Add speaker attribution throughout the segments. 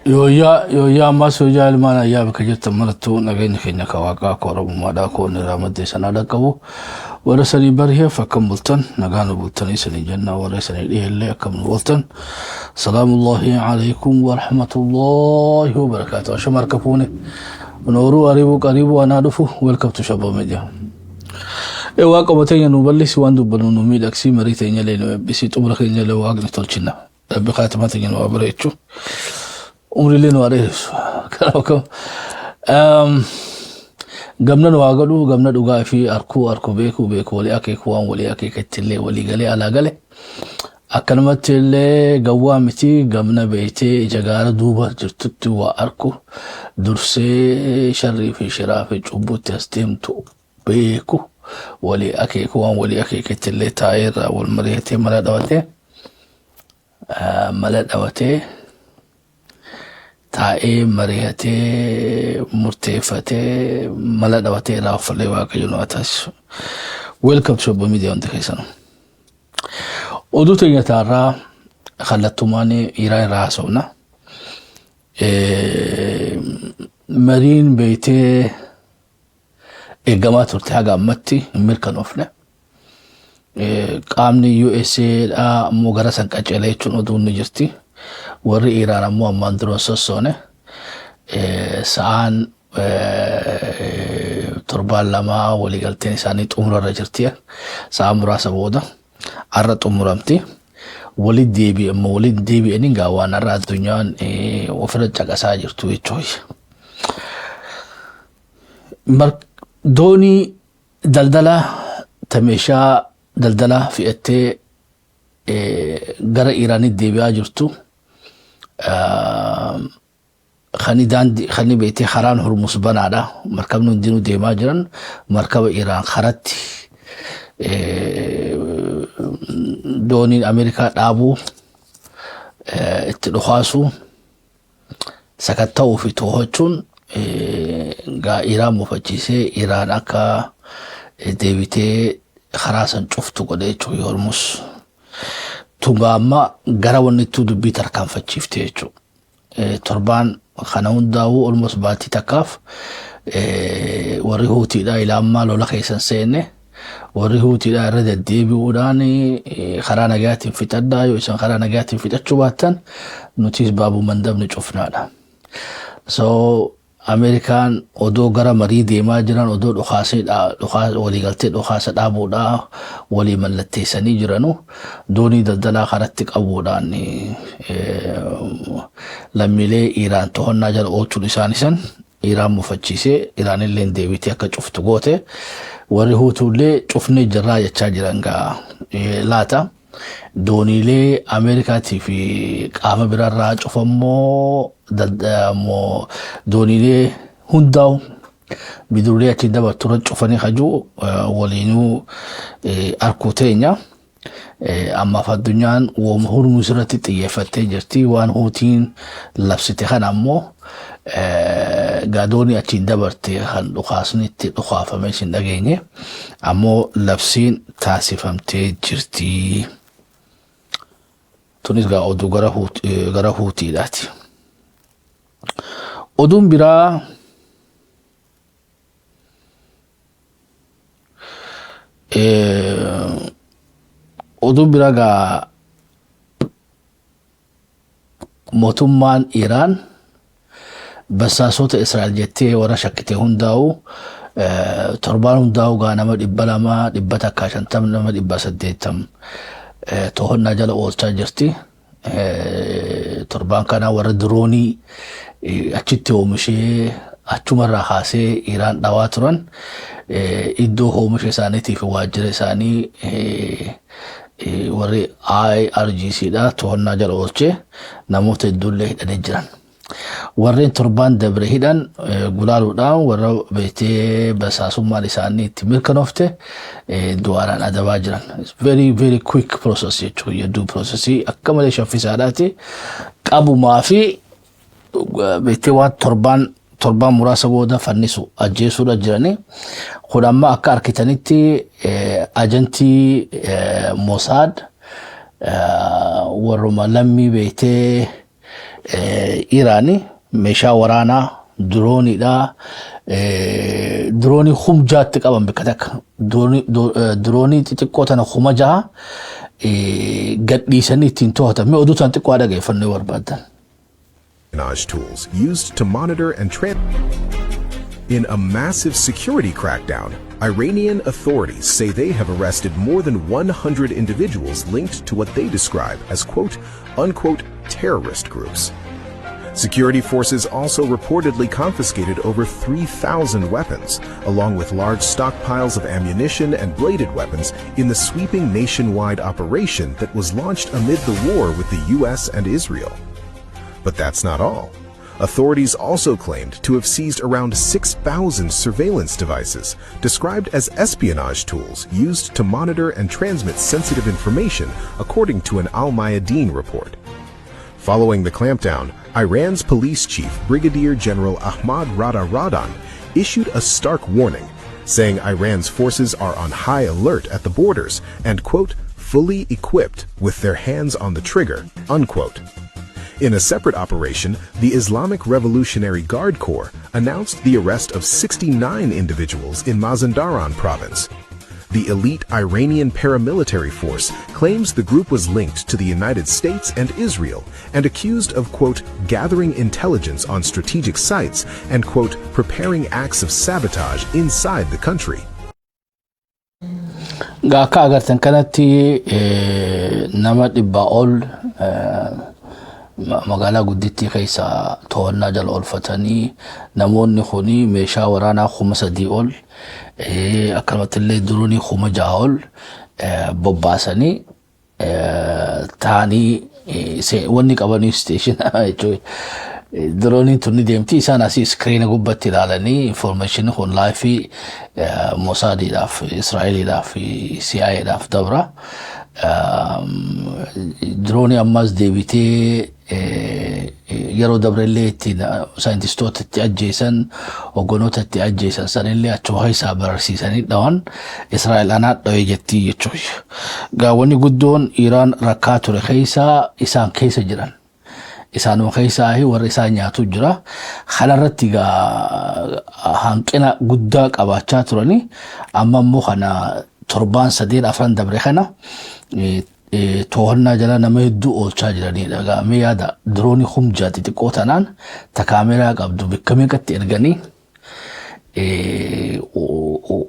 Speaker 1: Yooyyaa yooyyaa ammaas yooyyaa ilmaan ayyaa bakka jirtan marattuu nageenya keenya ka waaqaa ka oromummaadhaa ka onni irraa maddee sanaa dhaqqabu warra sanii bariheef akkam bultan nagaa nu bultanii sanii jenna warra sanii dhiheellee akkam nu bultan salaamullahi alaikum warahmatullahi wabarakaatu ashama harka fuune nooruu ariibuu qariibuu anaa dhufu welcome to shaboo media ee waaqa teenya nu bal'isi waan dubbannu nu miidhagsii marii teenya illee nu eebbisi xumura keenya illee waaqni tolchina Rabbi kaatimaa teenya nu haa bareechu. Umriillee nu haa dheeressu. Kanaaf akkam. Gamna nu haa godhu gamna dhugaa fi arkuu arku beekuu beeku walii akeeku waan walii akeeketti illee walii galee alaa gale. Akkanumatti illee gawwaa miti gamna beektee ija gaara duuba jirtutti waa arku dursee sharrii fi shiraa fi cubbuutti as deemtu beeku walii akeeku waan walii akeeketti illee taa'ee irraa wal mari'atee mala dhawatee mala dhawatee taa'ee mari'atee murteeffatee mala dhawatee irraa uffallee waaqayyo nu haa taasisu. Welcome to Obbo Miidiyaa hundi keessanuu. Oduu teenya taarraa kallattumaan Iraan irraa haasofna. Mariin beektee eegamaa turte haga ammatti hin mirkanoofne. Qaamni USA dha ammoo gara san qaceela jechuun oduun ni jirti. Warri Iraan ammoo ammaan dura hin sossoone. Sa'aan torbaan lama waliigalteen isaanii xumurarra jirti. Sa'a muraasa booda har'a xumuramti. Walitti deebi'e ammoo walitti deebi'anii gaa waan har'a addunyaan ofirra caqasaa jirtu jechuudha. Doonii daldalaa ta meeshaa daldalaa fe'attee gara Iraanitti deebi'aa jirtu kani daandii kani beektee karaan Hormuz banaadha. Markabni hundinuu deemaa jiran markaba Iraan karatti dooniin Ameerikaa dhaabuu itti dhukaasuu sakatta'uu fi to'achuun gaa Iraan mufachiisee Iraan akka deebitee karaa san cuftu godhe jechuudha Hormuz. Tungaa amma gara wannittuu dubbii tarkaanfachiifte jechuudha. Torbaan kana hundaa'uu almost baatii takkaaf warri Huutiidhaa ilaa ammaa lola keessan seenne warri Huutiidhaa irra deddeebi'uudhaan karaa nagaatiin fixadhaa yoo isan karaa nagaatiin fixachuu baattan nutis baabuu mandabni cufnaadha. So Ameerikaan odoo gara marii deemaa jiran odoo dhukaasee waliigaltee dhukaasa dhaabuudhaa walii mallatteessanii jiranu doonii daldalaa karatti qabuudhaan lammiilee Iraan to'annaa jala oolchuun isaan isan Iraan mufachiisee Iraanillee deebitee akka cuftu goote warri Huutuullee cufnee jirraa jechaa jiran gaa laata. Dooniilee Ameerikaatii fi qaama biraarraa cufammoo dooniilee hundaa'u bidiruulee achiin dabartu irra cufanii hajuu waliinuu arkuu teenya. Ammaaf addunyaan wooma Hormuz irratti xiyyeeffattee jirti. Waan Huutiin labsite kana ammoo gaadoonii achiin dabarte kan dhukaasni itti dhukaafame isin dhageenye. Ammoo labsiin taasifamtee jirti. Tunis gaa oduu gara Huutiidhaati. Oduun biraa Oduun biraa gaa mootummaan Iraan basaasota Israa'el jettee warra shakkite hundaa'u torbaan hundaa'u gaa nama 200 150 nama 800 to'annaa jala oolchaa jirti. Torbaan kana warra diroonii achitti oomishee achumarraa kaasee Iraan dhawaa turan iddoo oomisha isaaniitii fi waajjira isaanii warri IRGC dha to'annaa jala oolchee namoota hedduullee hidhanii jiran. Warreen torbaan dabre hidhan gulaaluudhaan warra beektee basaasummaan isaanii itti mirkanoofte du'aadhaan adabaa jiran. Very very quick process jechuudha. Hedduu processii akka malee shaffisaadhaati. Qabumaa fi beektee waan torbaan torbaan muraasa booda fannisu ajjeesuudha jirani. Kun amma akka arkitanitti ajantii Mossad warruma lammii beektee Iraani meeshaa waraanaa dirooniidha. Diroonii 6000tti qaban bakka takka. Diroonii xixiqqoo tana 6000 gadhiisanii ittiin to'atan. Mee oduu tana xiqqoo dhageeffannoo barbaadan.
Speaker 2: Tools used to monitor and trans. In a massive security crackdown, Iranian authorities say they have arrested more than 100 individuals linked to what they describe as quote unquote terrorist groups. Security forces also reportedly confiscated over 3,000 weapons, along with large stockpiles of ammunition and bladed weapons in the sweeping nationwide operation that was launched amid the war with the U.S. and Israel. But that's not all. Authorities also claimed to have seized around 6,000 surveillance devices, described as espionage tools used to monitor and transmit sensitive information, according to an Al Mayadeen report. Following the clampdown, Iran's police chief, Brigadier General Ahmad Rada Radan, issued a stark warning, saying Iran's forces are on high alert at the borders and, quote, fully equipped with their hands on the trigger, unquote. In a separate operation, the Islamic Revolutionary Guard Corps announced the arrest of 69 individuals in Mazandaran province. The elite Iranian paramilitary force claims the group was linked to the United States and Israel and accused of, quote, gathering intelligence on strategic sites and, quote, preparing acts of sabotage inside the country.
Speaker 1: Akka agartan kanatti nama 100 ol magaalaa guddittii keessa to'annaa jala oolfatanii, namoonni kuni meeshaa waraanaa 3000 ol, akkanumatti illee diroonii 6000 ol bobbaasanii ta'anii wanni qabanii station jechuudha. Dirooniin tun ni deemti, isaan asii screen gubbatti ilaalanii information kun live Mosaadiidhaaf, Israa'eliidhaaf, CIAdhaaf dabra. Diroonii ammas deebitee yeroo dabrellee ittiin saayintistoota itti ajjeesan, hogganoota itti ajjeesan sanillee achuma keessaa barsiisanii dhawan. Israa'el anaa dhawee jettii jechuudha. Gaawwanni guddoon Iraan rakkaa ture keessaa isaan keessa jiran. Isaanuma keessaa warra isaan nyaatu jira. Kanarratti egaa hanqina guddaa qabaachaa turanii, amma immoo kana torbaan sadeen afran dabre kana to'annaa jala nama hedduu oolchaa jiranidha. Egaa mee yaada, diroonii 6000 xixiqqoo tanaan ta kaameraa qabdu bakka meeqatti erganii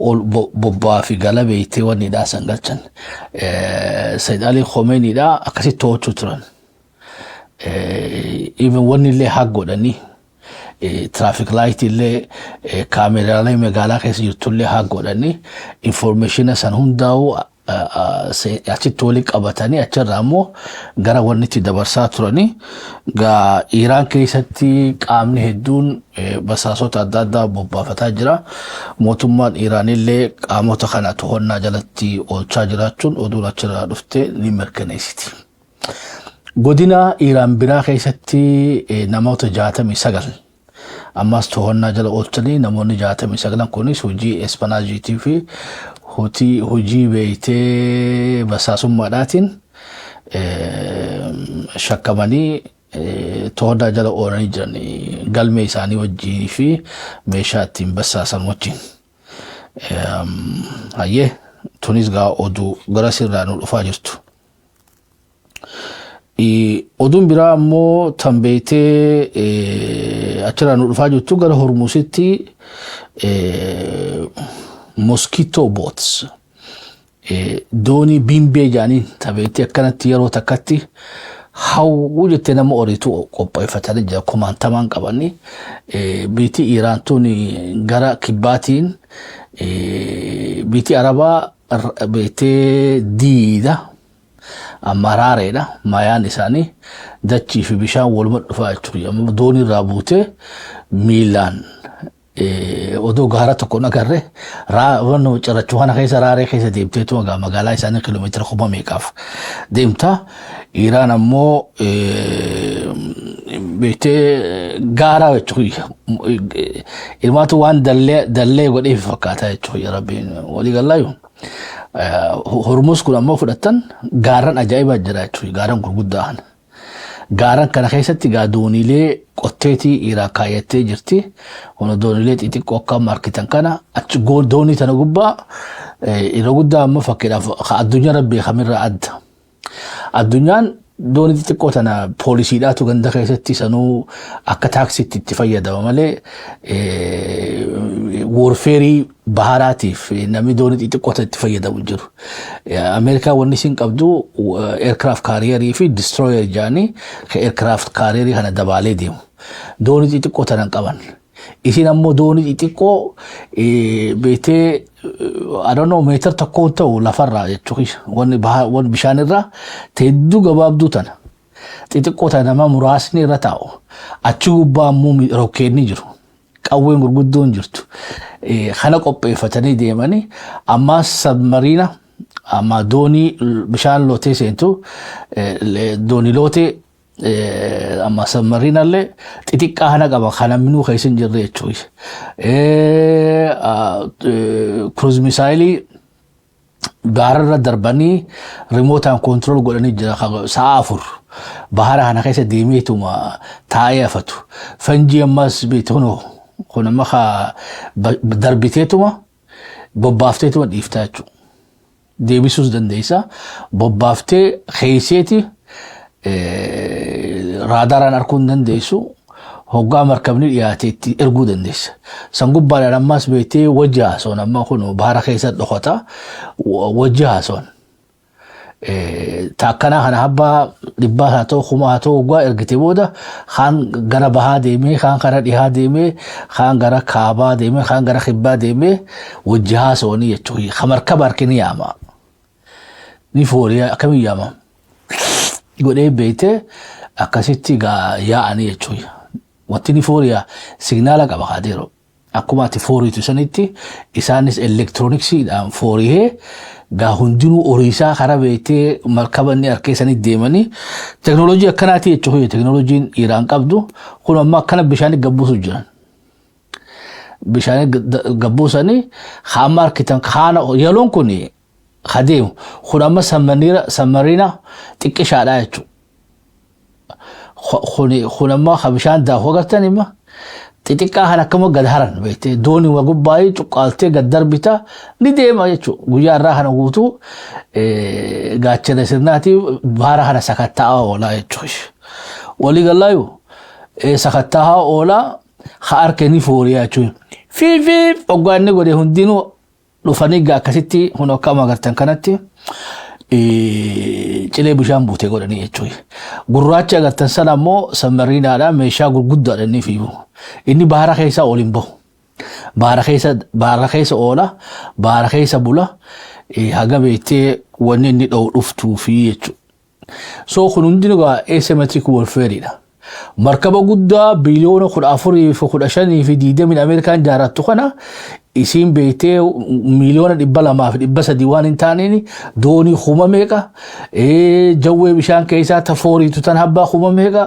Speaker 1: ol bobbaa fi gala beektee wanni san galchan. Sayyid Ali Khomeiniidha akkasitti to'achuu turan. Even wanni illee hack godhanii, traffic light illee, kaameraalee magaalaa keessa jirtu illee hack godhanii, information san hundaa'u achitti walii qabatanii, achirraa immoo gara wanni itti dabarsaa turanii. Gaa Iraan keessatti qaamni hedduun basaasota adda addaa bobbaafataa jira. Mootummaan Iraanillee qaamota kana to'annaa jalatti oolchaa jiraachuun oduun achirraa dhufte ni mirkaneessiti. Godina Iraan biraa keessatti namoota 69 ammas to'annaa jala oolchanii, namoonni 69 kunis hojii espionage fi hojii beeytee basaasummaadhaatiin shakkamanii to'annaa jala oolanii jiran, galmee isaanii wajjin fi meeshaa ittiin basaasan wajjin. Hayyee, tunis gaa oduu gara sirraa nu dhufaa jirtu. Oduun biraa ammoo tan beeytee achirraa nu dhufaa jirtu, gara Hormuusitti mosquito boats, doonii biimbee jedhaniin, tabeetti akkanatti yeroo takkatti hawwu jettee nama oriitu qopheeffatanii jira, kumaantamaan qabanii. Biitii Iraan tun gara kibbaatiin biitii Arabaa beektee diida amma raareedha. Mayaan isaanii dachii fi bishaan waluma dhufaa jechuudha. Doonii irraa buutee miilaan odoo gaara tokko agarre cirrachuu kana keessa, raaree keessa deemteetu magaalaa isaanii kiiloomeetira kuma meeqaaf deemta. Iraan ammoo beektee gaara jechuudha. Ilmaatu waan dallee godheef fakkaata jechuudha, rabbiin walii gallaayu. Hormuus kun ammoo fudhattan gaarran ajaa'ibaa jira jechuudha, gaarran gurguddaa kana. Gaaran kana keessatti gaa dooniilee qotteetii Iraan kaayyattee jirti. Kun dooniilee xixiqqoo akka markitan kana achi doonii tana gubbaa yeroo guddaa amma fakkiidhaaf addunyaa beekamirraa adda. Addunyaan doonii xixiqqoo tana poolisiidhaatu ganda keessatti sanuu akka taaksiitti itti fayyadama malee, warfare baharaatiif namni doonii xixiqqoo tana itti fayyadamu jiru. Ameerikaan wanni isin qabdu aircraft carrierii fi destroyer jedhanii aircraft carrierii kana dabaalee deemu. Doonii xixiqqoo tana hin qaban. Isin ammoo doonii xixiqqoo beetee, I don't know, meetir tokko ta'u lafarraa jechuudha. Wanni bishaanirraa hedduu gabaabduu tana. Xixiqqoo tana nama muraasni irra taa'u. Achi gubbaa ammoo rokkeenni jiru. Qawween gurguddoon jirtu. Kana qopheeffatanii deemanii ammaa submarine, amma doonii bishaan lootee seentu, doonii lootee, amma submarinallee xixiqqaa kana qaba kan namni keessa hin jirre jechuudha. Cruise missileii bahararra darbanii remoteaan control godhanii jira, sa'a 4 bahara kana keessa deemeetuma taa'ee hafatu. Fanjii ammas beektu kun amma darbiteetuma bobbaafteetuma dhiiftaa jechuudha. Deebisuus dandeessa. Bobbaaftee keeyseeti raadaraan arguu hin dandeessu. Hoggaa markabni dhiyaate itti erguu dandeessa. San gubbaadhaan ammas beektee wajji haasoon amma kun bahara keessa dhokata wajji haasoon. Taakkanaa kana habbaa dhibbaa haa ta'u, kuma haa ta'u, hoggaa ergite booda kaan gara bahaa deemee, kaan gara dhihaa deemee, kaan gara kaabaa deemee, kaan gara kibbaa deemee wajji haasoonii jechuudha. Ka markaba harki yaama. Ni fooriyaa akkamiin yaama? Godhee beektee akkasitti yaa'anii jechuudha. Wanti ni fooriyaa signala qaba kaateero. Akkuma ati fooriitu sanitti isaanis elektirooniksiidhaan fooriyee gaa hundinuu horiisaa karaa beektee markaba inni harkee sanitti deemanii teknooloojii akkanaati jechuudha. Teknooloojiin Iraan qabdu kun amma akkana bishaan gabbuusu jiran. Bishaan gabbuusanii hamma harkitan kaana yeroon kun kadeemu kun amma submarine xiqqishaadha jechuudha. Kun ammoo ka bishaan daakuu agartan imma xixiqqaa kan akkama gad haran beektee doonii waa gubbaayee cuqqaaltee gad darbita ni deema jechuudha. Guyyaa irraa kana guutuu gaachana sirnaati bahara kana sakatta'aa oolaa jechuudha. Walii galaayu sakatta'aa oolaa ha harka ni fooriyaa jechuudha. Fiifiif hoggaa inni godhe hundinuu dhufanii akkasitti kun akka agartan kanatti cilee bishaan buutee godhanii jechuudha. Gurraacha agartan sana ammoo submarinadha, meeshaa gurguddaadha inni fiigu. Inni bahara keessa ol hin bahu. Bahara keessa oola, bahara keessa bula, haga beektee wanni inni dha'u dhuftuufi jechuudha. So kun hundinuu asymmetric warfareedha. Markaba guddaa biliyoona 14 fi 15 fi 20 Ameerikaan jaarattu kana isiin beektee miliyoona 200 fi 300 waan hin taaneen doonii kuma meeqa, jawwee bishaan keessaa tafooriitu tan habbaa kuma meeqa,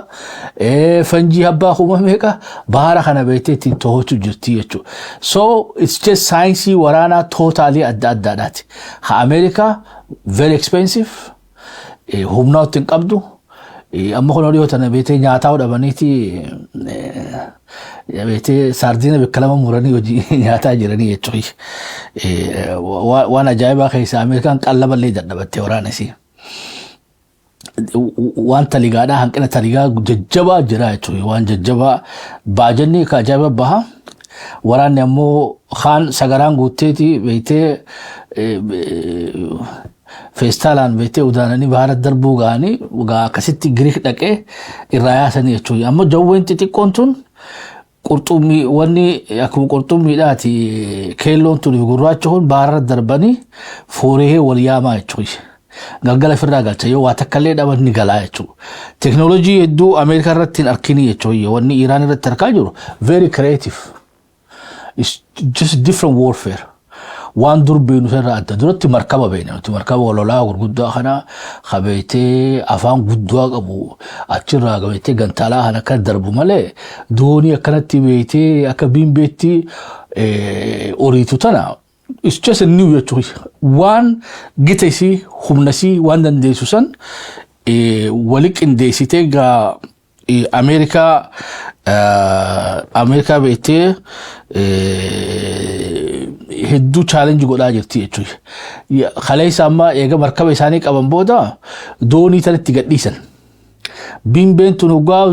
Speaker 1: fanjii habbaa kuma meeqa bahara kana beektee ittiin to'achuu jirti jechuudha. So it's just saayinsii waraanaa totally adda addaadhaati. Ha Ameerikaa very expensive, humnaa ittiin qabdu. Amma kun dhiyoo tana beektee nyaataa dhabaniiti beektee saardiina bakka lama muranii hojii nyaataa jiranii jechuudha. Waan ajaa'ibaa keessa Ameerikaan qallaballee dadhabattee waraana isii. Waan taligaadhaa hanqina taligaa jajjabaa jira jechuudha. Waan jajjabaa baajanni ka ajaa'iba baha. Waraanni ammoo kaan sagaraan guutteeti beektee feestaalaan beektee udaananii bahara darbuu ga'anii akkasitti Giriik dhaqee irraa yaasanii jechuudha. Ammoo jawween xixiqqoon tun qurxummii wanni akkuma qurxummiidhaati, keelloon tun gurraacha kun baharra darbanii fooree wal yaamaa jechuudha. Galgala ofirraa galcha, yoo waa takka illee dhaban ni galaa jechuudha. Teknoolojii hedduu Ameerikaa irratti hin arkinii jechuudha. Wanni Iraan irratti argaa jiru very creative. It's just different warfare. Waan dur beenu irraa adda. Duratti markaba beena nuti, markaba walolaa gurguddaa kana qabeetee afaan guddaa qabu achirraa qabeetee gantaalaa kana akka darbu malee, doonii akkanatti beetee akka biimbeetti horiitu tana it's just a new jechuudha. Waan gita isii, humna isii, waan dandeessu san Wali qindeessitee gaa Ameerikaa beektee hedduu challenge godhaa jirti jechuudha. Kaleessa amma eega markaba isaanii qaban booda doonii tanatti gadhiisan. Bimbeen tun hoggaa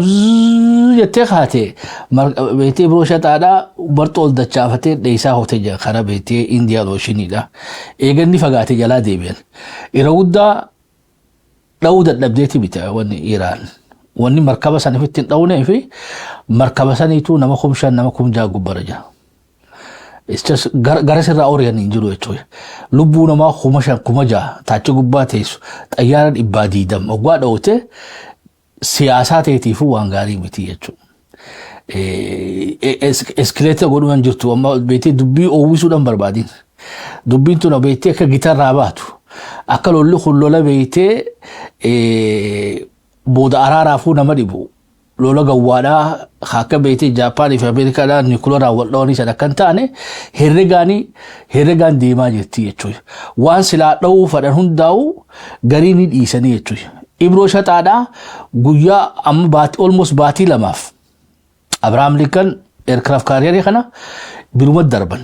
Speaker 1: jettee kaate beektee biroo shaxaadhaa barxoo ol dachaafatee dheessaa hootee jira karaa beektee Indian Oceaniidha. Eega inni fagaatee jalaa deebi'an. Yeroo guddaa dha'uu dadhabdeeti bita wanni Iraan. Wanni markaba sana ofitti hin dha'unee fi markaba saniitu nama 5,000, nama 6,000 gubbara jira. Gara sirraa ori'an hin jiru jechuudha. Lubbuu namaa 5,000, 6,000 taachi gubbaa teessu xayyaara 120 hoggaa dha'ute siyaasaa ta'eetiifuu waan gaarii miti jechuudha. Escalate godhuu hin jirtu amma beektee dubbii oowwisuudhaan barbaadin. Dubbiin tun beektee akka gitarraa baatu. Akka lolli kun lola beektee booda araaraafuu nama dhibu. Lola gawwaadhaa akka beektee Jaapaanii fi Ameerikaadhaa nuclearaan wal dhawanii sana akka hin taane herregaan deemaa jirti jechuudha. Waan silaa dhawuu fadhan hundaa'u garii ni dhiisanii jechuudha. Ibroo shaxaadhaa guyyaa amma baatii, almost baatii 2f, Abraham Lincoln aircraft carrier kana biruma darban.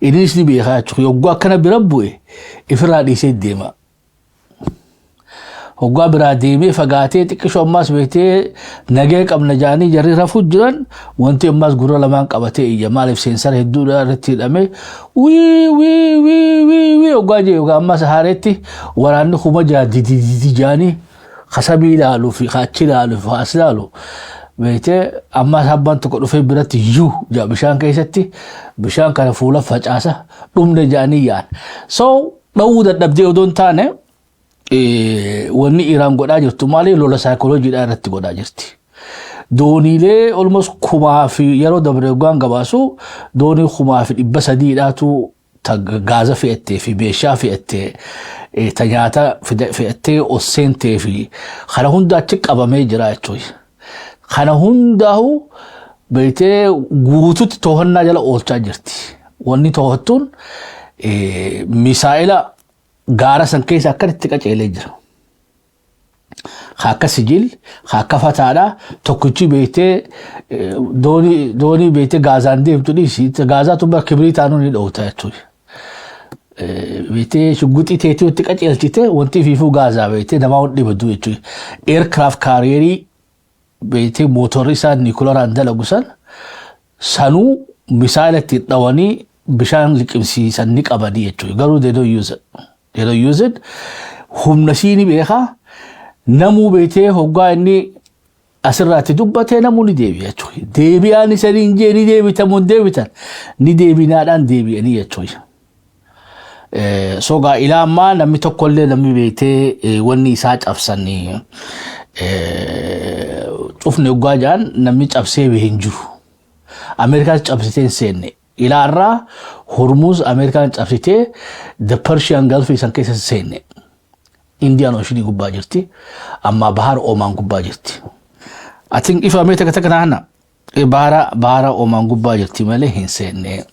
Speaker 1: Innis ni beekaa jechuudha. Yogguu akkana bira bu'e ifirraa dhiisee deema. Hoggaa biraa deemee fagaatee xiqqishoo ammaas beektee nagee qabna jaanii jarri rafuu jiran, wanti ammaas gurra lamaan qabatee iyya. Maaliif? Sensor hedduudha irratti hidhamee wii wii wii wii wii hoggaa jee yookaan ammaas haareetti waraanni 6,000 didididi jaanii kasamii ilaaluu fi achi ilaaluu fi as ilaalu beektee ammaas abbaan tokko dhufee biratti yuu jaa bishaan keessatti bishaan kana fuula facaasa dhumne jaanii yaa'an. So dhawuu dadhabdee odoo hin taane, wanni Iraan godhaa jirtu maali? Lola saayikolojiidhaa irratti godhaa jirti. Dooniilee almost kumaa fi yeroo dabre hoggaan gabaasu doonii 3,300dhaatu ta gaaza fe'attee fi meeshaa fe'attee, ta nyaata fe'attee ol seentee fi kana hunda achi qabamee jira jechuudha. Kana hundaa'u beektee guututti to'annaa jala oolchaa jirti. Wanni to'attuun misaa'ila gaara san keessa akkanitti qaceelee jira. Akka Sijil, akka Fataadha, tokkichi beektee doonii beektee gaazaan deemtu dhiisi. Gaazaatu bara kibriitaanuu ni dhoowta jechuudha. Beektee shugguxii teetii itti qaceelchite wanti fiifuu gaazaa beektee namaa waan dhibadu jechuudha. Aircraft carrierii beektee mootorri isaa nuclearaan dalagu san sanuu misaa'ila ittiin dhawanii bishaan liqimsiisan ni qabanii jechuudha. Garuu they don't use it. They don't use it. Humna sii ni beekaa. Namuu beektee hoggaa inni asirraatti dubbatee namuu ni deebi'a jechuudha. Deebi'aan isanii hin jee ni deebitamu hin deebitan ni deebinaadhaan deebi'anii jechuudha. Sogaa ilaa ammaa namni tokkollee namni beektee wanni isaa cabsan cufne hoggaa jaan namni cabsee hin jiru. Ameerikaan cabsitee hin seenne. Ilaa irraa Hormuz Ameerikaan cabsitee the Persian Gulf isan keessa hin seenne. Indian Ocean gubbaa jirti. Amma Bahar Omaan gubbaa jirti. I think ifa mee takka takka naanna. Bahara Omaan gubbaa jirti malee hin seenne.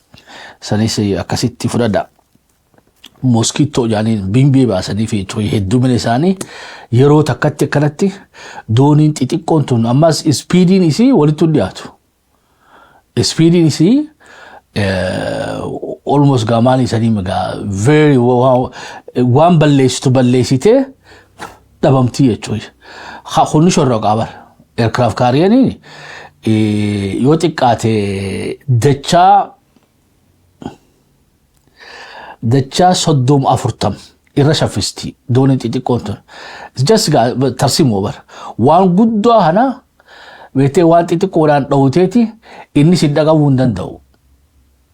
Speaker 1: Sanis akkasitti fudhadha. Mosquito jaaniin bimbee baasanii fi heddumina isaanii yeroo takkatti akkanatti dooniin xixiqqoon tun ammas speediin isii walitti hin dhiyaatu. Speediin isii almost gaamaan isanii gaa very waan balleessitu balleessitee dhabamtii jechuudha. Kunni shorroqaa bara. Aircraft carrieriin yoo xiqqaate dachaa 30, 40 irra shaffisti dooniin xixiqqoon tun. Just tarsimoo bara. Waan guddaa kana beektee waan xixiqqoodhaan dhawuteeti inni si dhaqabuu hin danda'u.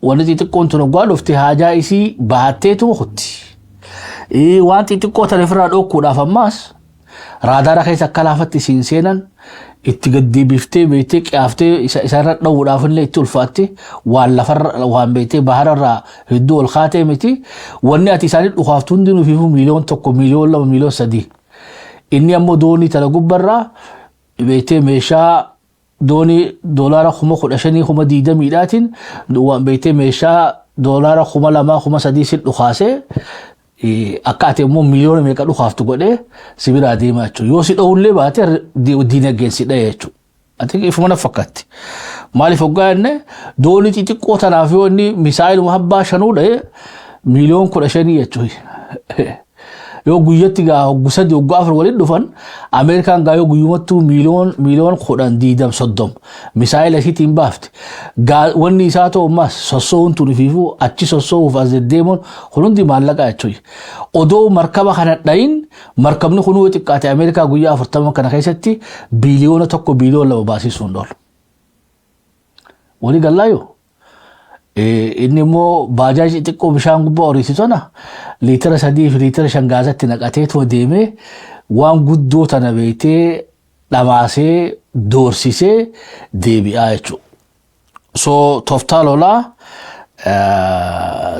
Speaker 1: Wanni xixiqqoon tun hoggaa dhufte haajaa isii baatteetuma kutti. Waan xixiqqoo tana ofirraa dhokkuudhaaf ammaas raadaara keessa akka laafatti isiin seenan itti gaddeebiftee beektee qiyaaftee isarra dhawuudhaaf illee itti ulfaatte. Waan lafarra waan beektee bahararraa hedduu ol kaatee miti. Wanni ati isaanii dhukaaftu hundinuu fiifuu 1 miiliyoon, 2 miiliyoon, 3 miiliyoon. Inni ammoo doonii tana gubbarraa beektee meeshaa doonii doolaara 15,000, 20,000dhaatiin waan beektee meeshaa doolaara 2,000, 3,000 sin dhukaasee Akka ati immoo miliyoona meeqa dhukaaftu godhee si biraa deemaa jechuudha. Yoo si dha'ullee baate, diinagdeen si dha'e jechuudha. Ati ifuma na fakkaatti. Maaliif hoggaa jenne, doonii xixiqqoo tanaaf yoo inni misaayiluma habbaa shanuu dha'e, miliyoon 15 jechuudha. Yoo guyyatti gaa hoggu 3, hoggu 4 waliin dhufan, Ameerikaan gaa yoo guyyumattuu miliyoon 10, 20, 30 misaayila isiitiin baafte. Gaa wanni isaa ta'u ammas sossoo'uun tun ifiifuu achi sossoo'uuf as deddeemuun kun hundi maallaqa jechuudha. Odoo markaba kana dhayin, markabni kun yoo xiqqaate Ameerikaa guyyaa 40 kana keessatti biliyoona 1, biliyoona 2 baasisuun oolu. Walii gallaayyoo? Inni immoo baajaajii xixiqqoo bishaan gubbaa horiisu sana liitira 3 fi liitira 5 gaazatti naqateetuma deemee waan guddoo tana beektee dhamaasee doorsisee deebi'aa jechuudha. So tooftaa lolaa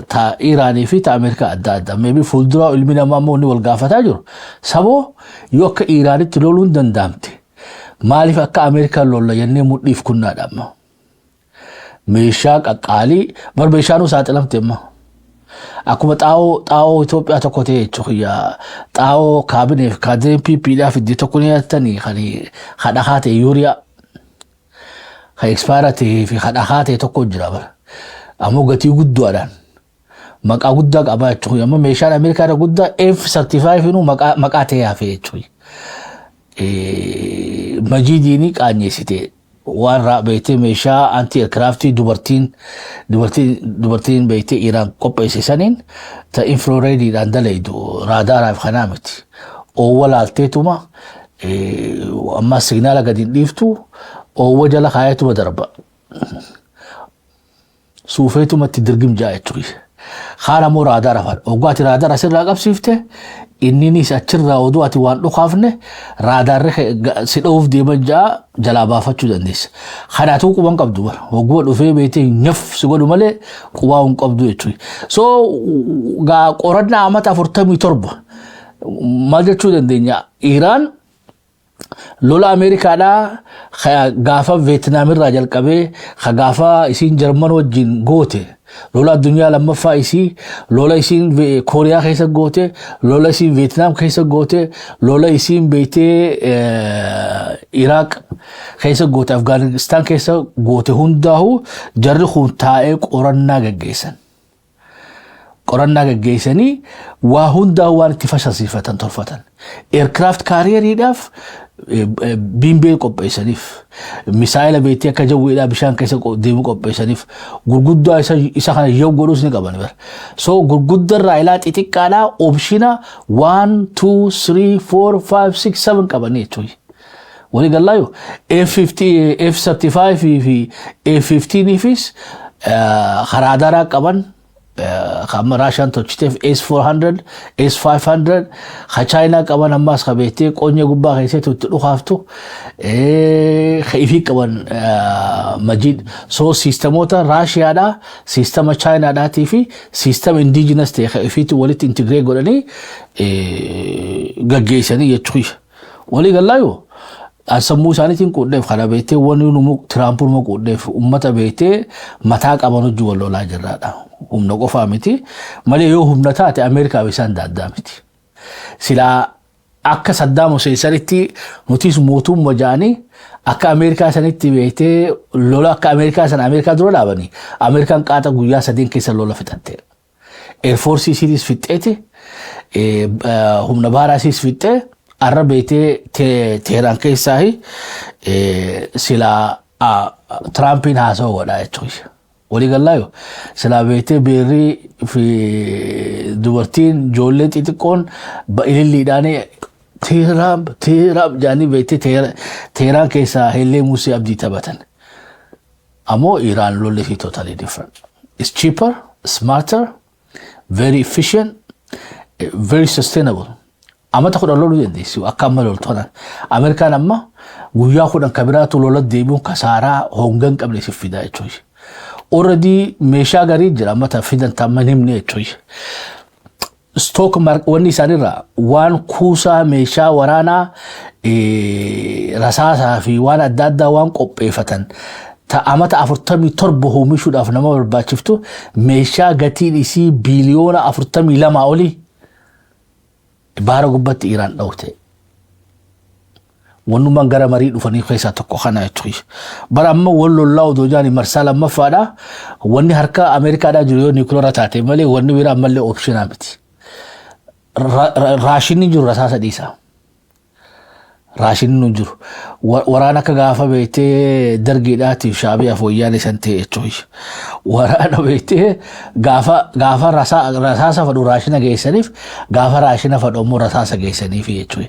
Speaker 1: ta Iraanii fi ta Ameerikaa adda adda. Maybe fuulduraa ilmi namaa immoo inni wal gaafataa jiru. Saboo yoo akka Iraanitti loluun danda'amte, maaliif akka Ameerikaan lolla jennee mudhiif kunnaadha amma. Meeshaa qaqqaalii bar meeshaan saaxilamte amma. Akkuma xaa'oo Itoophiyaa tokko ta'e jechuudha. Xaa'oo kaabineef kaadireen PPdhaaf iddoo tokko ni nyaatanii kan hadhakaa ta'e, yuuriyaa. Kan expire ta'ee fi hadhakaa ta'e tokko jira bara. Ammoo gatii guddaadhaan maqaa guddaa qabaa jechuudha. Amma meeshaan Ameerikaa irra guddaa F35 inuu maqaa ta'ee hafe jechuudha. Majiidiin qaanyeessite waan beektee meeshaa anti aircraftii dubartiin beektee Iraan qopheesse saniin, ta infrarediidhaan dalaydu, raadaaraaf kanaa miti. Oowwa laalteetuma amma signaala gadi hin dhiiftu, oowwa jala kaayetuma darba. Suufeetumatti dirgim jaa jechuudha. Kaan ammoo raadaara fa'a. Oggaa ati raadaara asirraa qabsiifte, inninis achirraa oduu ati waan dhukaafne raadaarri si dha'uuf deeman jaa jalaa baafachuu dandeessa. Kanaafuu quban qabdu bara. Hogguma dhufee beektee nyaf si godhu malee qubaa hin qabdu jechuudha. So gaa qorannaa amata 47 maal jechuu dandeenya? Iraan lola Ameerikaadhaa gaafa Veetinaam irraa jalqabee, gaafa isiin Jarman wajjin goote, lola addunyaa lammaffaa isii, lola isiin Kooriyaa keessa goote, lola isiin Veetinaam keessa goote, lola isiin beektee Iraaq keessa goote, Afgaanistaan keessa goote hundaahu jarri kun taa'ee qorannaa gaggeessan. Qorannaa gaggeessanii waa hundaa waan itti fashalsiifatan tolfatan. Aircraft carrieriidhaaf biimbee qopheessaniif, misaayila beektee akka jawweedhaa bishaan keessa deemu qopheessaniif, gurguddaa isa kana yoo godhus ni qaban bara. So gurguddarraa ilaa xixiqqaadhaa option 1, 2, 3, 4, 5, 6, 7 qabanii jechuudha. Walii gallaayo F50, F35 fi F15 fis raadaaraa qaban, kan Raashaan tolchiteef S400, S500, ka Chaayinaa qaban, ammaas ka beektee qonyee gubbaa keessatti itti dhukaaftu ka ifii qaban Majiid. So siistemoota Raashiyaadhaa, siistema Chaayinaadhaatii fi siistema indigenous ta'e ka ifiitti walitti integrate godhanii gaggeessanii jechuudha. Walii gallaayo sammuu isaaniitiin quudheef kana beektee wanni numu Tiraampuun numa quudheef uummata beektee mataa qaban hojii wal lolaa jirraadha. Humna qofaa miti malee, yoo humna taate Ameerikaa isaan daaddaa miti. Silaa akka Saddaam Hussein sanitti nutis mootummaa ja'anii akka Ameerikaa sanitti beektee lola akka Ameerikaa sana Ameerikaa dura dhaabanii, Ameerikaan qaata guyyaa 3 keessa lola fixatte. Air force isiitis fixxeeti, humna baaraa isiis fixxee, arra beektee Teheraan keessaa silaa Tiraampiin haasawaa godhaa jechuudha. Walii gallaayo silaa beektee beerrii fi dubartiin ijoollee xixiqqoon ililliidhaan "Teheraan, Teheraan" jedhanii beektee Teheraan keessaa Hellee Musee Abdii taphatan. Ammoo Iraan lolli fi totally different. It's cheaper, smarter, very efficient, very sustainable. Amata 10 loluu dandeessi akka amma loltu kanaan. Ameerikaan amma guyyaa 10 ka biraatu lola deebi'uun kasaaraa honga hin qabne si fidaa jechuudha. Already meeshaa garii jira amma ta fidan tamma hin himne jechuudha. Stock wanni isaanirraa waan kuusaa meeshaa waraanaa, rasaasaa fi waan adda addaa waan qopheeffatan, ta amata 47 oomishuudhaaf nama barbaachiftu, meeshaa gatiin isii biliyoona 42 olii. Baara gubbatti Iraan dhawte. Wannummaan gara marii dhufanii keessaa tokko kana jechuudha. Bara amma wal lollaa odoo jaani marsaa lammaffaadha. Wanni harka Ameerikaadhaa jiru yoo niikulara taate malee, wanni biraa ammallee option aa miti. Raashinni jiru rasaasa dhiisa. Raashinni nu jiru. Waraana akka gaafa beektee dargiidhaatiif Shaabiyaaf wayyaan isan ta'e jechuudha. Waraana beektee gaafa rasaasa fadhu raashina geessaniif, gaafa raashina fadhu immoo rasaasa geessaniif jechuudha.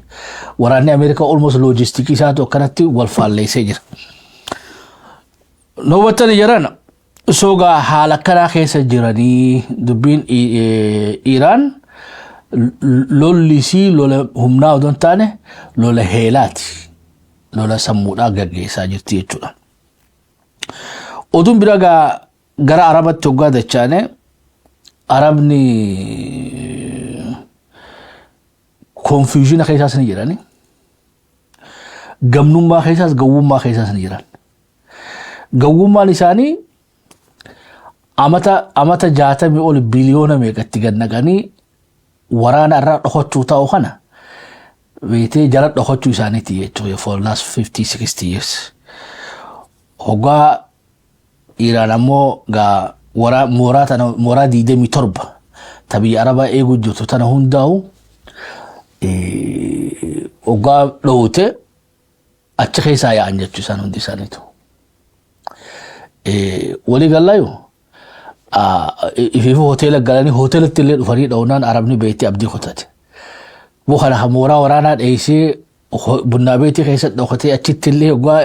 Speaker 1: Waraanni Ameerikaa almost loojistikii isaatu akkanatti wal faalleessee jira. Nu hubattanii jiran sogaa haala akkanaa keessa jiranii, dubbiin Iraan lollisii lola humnaa odoo hin taane lola heelaati. Lola sammuudhaa gaggeessaa jirti jechuudha. Oduun bira gara Arabatti hoggaa dachaane, Arabni confusion keessaas ni jirani. Gamnummaa keessaas, gowwummaa keessaas ni jiran. Gowwummaan isaanii amata 60 ol biliyoona meeqatti gad naqanii waraana irraa dhokachuu ta'u kana beetee jala dhokachuu isaaniiti jechuudha for last 50 60 years. Hoggaa Iraan ammoo gaa mooraa tana, mooraa 27 ta biyya Arabaa eeguu jirtu tana hundaa'u hoggaa dhoowte, achi keessaa yaa'an jechuu isaan hundi isaaniitu. Walii gallaayu ifiifu hoteela galanii, hoteelatti illee dhufanii dha'uunaan Arabni beektee abdii kutate. Bukana mooraa waraanaa dheessee bunnaa beetii keessa dhokatee, achitti illee hoggaa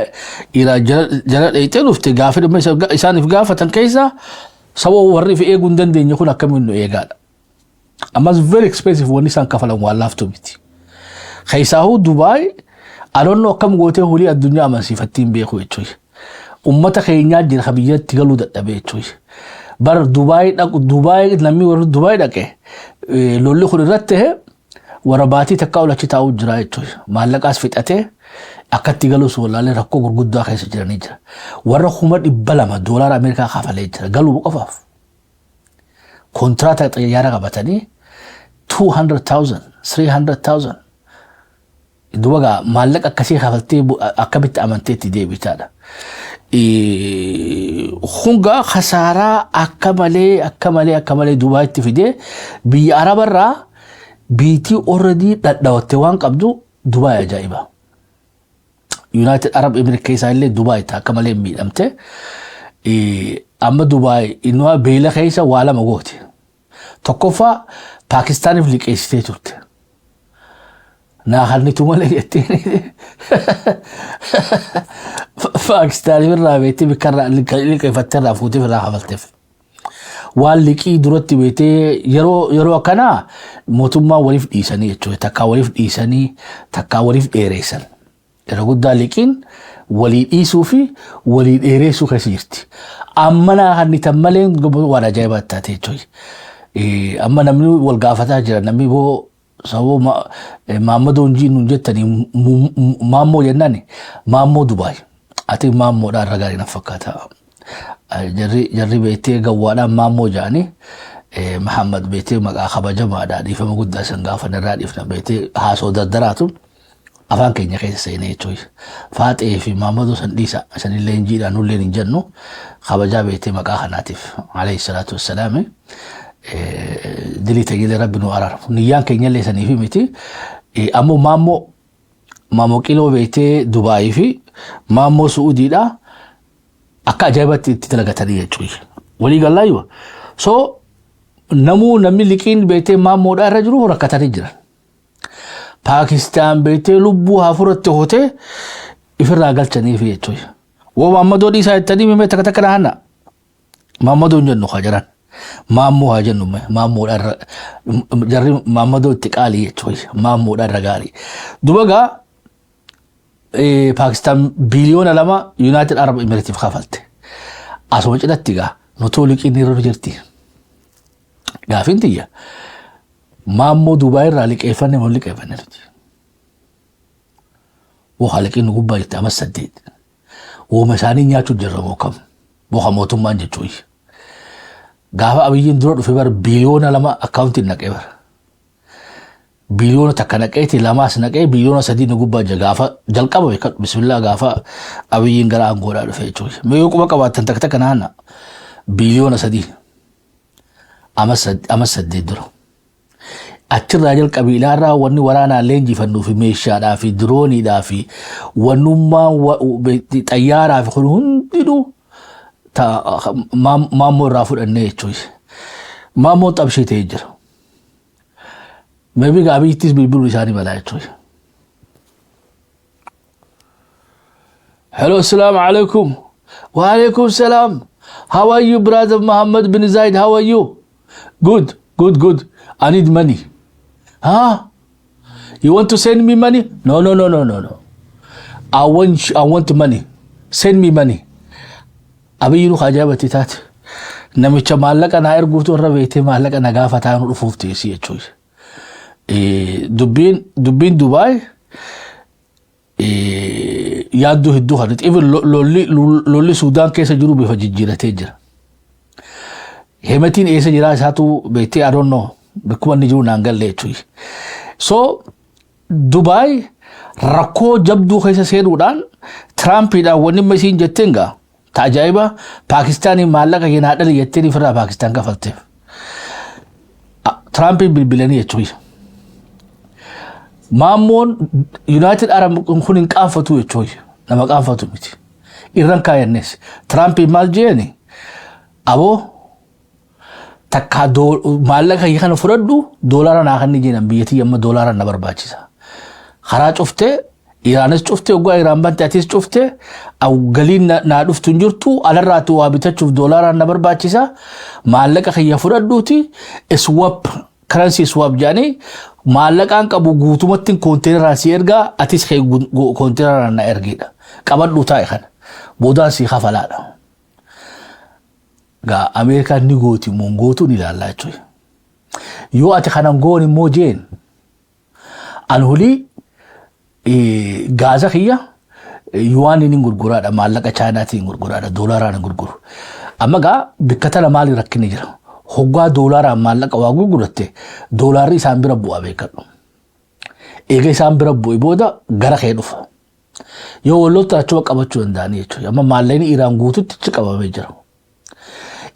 Speaker 1: Iraan jala dheeyxee dhufte, gaafii dhimma isaaniif gaafatan keessaa saba warri fi eeguu hin dandeenye kun akkamiin nu eegaadha. Ammas very expensive, wanni isaan kafalan waan laaftu miti. Keessaahuu Dubaay adoonnoo akkam gootee hulii addunyaa amansiifattiin beeku jechuudha. Ummata keenyaa jira ka biyyatti galuu dadhabee jechuudha. Bar Dubaay dhaqu, Dubaay namni warri Dubaay dhaqe lolli kun irratti ta'e warra baatii takka ol achi taa'uu jira jechuudha. Maallaqaas fixatee akkatti galus wallaalee rakkoo gurguddaa keessa jiranii jira. Warra 200,000 doolaara Ameerikaa kafalee jira galuu qofaaf. Kontiraata xiyyaara qabatanii 200,000, 300,000, duba gaa maallaqa akkasii kafaltee akkamitti amanteetti deebitaadha. Hungaa khasaaraa akka malee akka malee akka malee Dubaayitti fidee, biyya Arabarraa biitii already dhadhawatte waan qabdu Dubaay ajaa'iba. United Arab Emirates keessaa illee Dubaay akka malee miidhamte. Amma Dubaay inuma beela keessa waa lama goote. Tokkoffaa, Paakistaaniif liqeessitee turte. Naa kannitu malee jetteen Paakistaaniif irraa beektee bikka irraa liqeeffattee irraa fuutee irraa kafalteef. Waan liqii duratti beektee yeroo akkanaa mootummaa waliif dhiisanii jechuudha. Takkaa waliif dhiisanii, takkaa waliif dheeressan. Yeroo guddaa liqiin walii dhiisuu fi walii dheereessuu keessa jirti. Amma naa kannitan malee waan ajaa'ibaa taate jechuudha. Amma namni wal gaafataa jira, namni boo sababa Maammadoo Injii nuun jettanii maammoo jennaan, maammoo Dubaay. Ati maammoodhaan irra gaarii na fakkaata. Jarri beektee gawwaadhaan maammoo jedhanii, Mahammad beektee maqaa kabajamaadha, dhiifama guddaa isan gaafa irraa dhiifna, beektee haasoo dardaraatu afaan keenya keessa seenee jechuudha. Faaxee fi Maammadoo san dhiisa, sanillee injiidhaan nullee hin jennu, kabajaa beektee maqaa kanaatiif alayhi salaatu wassalaami. Dilii tajaajila rabbi nu araaramu. Niyyaan keenyallee saniif miti. Ammoo maammoo qiloo beektee Dubaayii fi maammoo Su'uudiidha akka ajaa'ibatti itti dalagatanii jechuudha. Walii gallaayyuu. So namuu namni liqiin beektee maammoodhaa irra jiru rakkatanii jiran. Paakistaan beektee lubbuu hafuuratti hotee ifirraa galchaniif jechuudha. Woo maammadoo dhiisaa jettanii mimee takka takka dhahanna. Maammadoo hin jennu haa jiran. Maammoo haa jennu, maammoodha irra jarri maammadoo itti qaalii jechuudha. Maammoodha irra gaarii. Duba gaa Paakistaan biliyoona 2 United Arab Emirates kafalte. Asuma cinatti gaa nutoo liqiin irra jirti. Gaafiin tiyya, maammoo Dubaay irraa liqeeffanne moo liqeeffanne nuti? Woo liqiin nu gubbaa jirti amma 8. Wooma isaanii nyaachuu jirra moo kam? Moo mootummaan jechuudha. Gaafa Abiyyiin dura dhufe bar biliyoona 2 akkaawuntiin naqee bara. Biliyoona 1 naqeeti, lamaas naqee, biliyoona 3 nu gubbaa jira gaafa jalqaba beekadhu, bismillaa, gaafa Abiyyiin gara aangoodhaa dhufe jechuudha. Mee yoo quba qabaattan takka takka naanna, biliyoona 3 ama 8 dura. Achirraa jalqabii ilaarraa wanni waraanaa leenjifannuu fi meeshaadhaa fi dirooniidhaa fi wannummaa xayyaaraa fi kun hundinuu maammoo irraa fudhannee jechuudha. Maammoon xabshee ta'ee jira. Maybe Abiyittis bilbiluu isaanii balaa jechuudha. Hello, assalamu alaikum. Wa alaikum salam. How are you, brother Muhammad bin Zaid? How are you? Good, good, good. I need money. Huh? You want to send me money? No, no, no, no, no, no. I want money. Send me money. Abiyyi nu ajaa'ibatti taate. Namicha maallaqa naa erguutu irra beektee maallaqa na gaafataa nu dhufuuf teessi jechuudha. Dubbiin Dubaay yaaddoo hedduu kanatti, even lolli Suudaan keessa jiru bifa jijjiiratee jira. Hemetiin eessa jiraa isaatu beektee, I don't know, bakkuma inni jiru naan galle jechuudha. So Dubaay rakkoo jabduu keessa seenuudhaan Tiraampiidhaan wanni amma isiin jetteen gaa ta ajaa'iba, Paakistaanii maallaqa keenyaa dhali jetteen ofirraa Paakistaan kafalteef. Tiraampiin bilbilanii jechuudha. Maammoon United Arab kun hin qaanfatu jechuudha. Nama qaanfatu miti. Irran kaayannes. Tiraampiin maal jeeni? Aboo, takka maallaqa kana fudhadhu, doolaara naa kan jedhan, biyyattii amma doolaara na barbaachisa. Karaa cuftee, Iraanis cuftee, waggaa Iraan bante atis cuftee, galiin naa dhuftu hin jirtu, alarraatti waa bitachuuf doolaaraan na barbaachisa. Maallaqa kiyya fudhadhuuti swap, currency swap jedhanii, maallaqaan qabu guutumatti koonteeraraan si ergaa, atis koonteeraraan na ergiidha. Qabadhu taa'e kana. Boodaan si kafalaadha. Gaa Ameerikaan ni gooti immoo gootuu ni ilaallaa jechuudha. Yoo ati kanan goon immoo jeen, an hulii gaaza kiyya yuwaaniin hin gurguraadha, maallaqa Chaayinaatiin hin gurguraadha, doolaaraan hin gurguru. Amma gaa bikka tana maali rakkinni jira? Hoggaa doolaaraan maallaqa waa gurguratte, doolaarri isaan bira bu'a beekadhu. Eega isaan bira bu'e booda gara kee dhufa. Yoo walloota achuma qabachuu danda'anii jechuudha. Amma maallaqni Iraan guututti achi qabamee jira.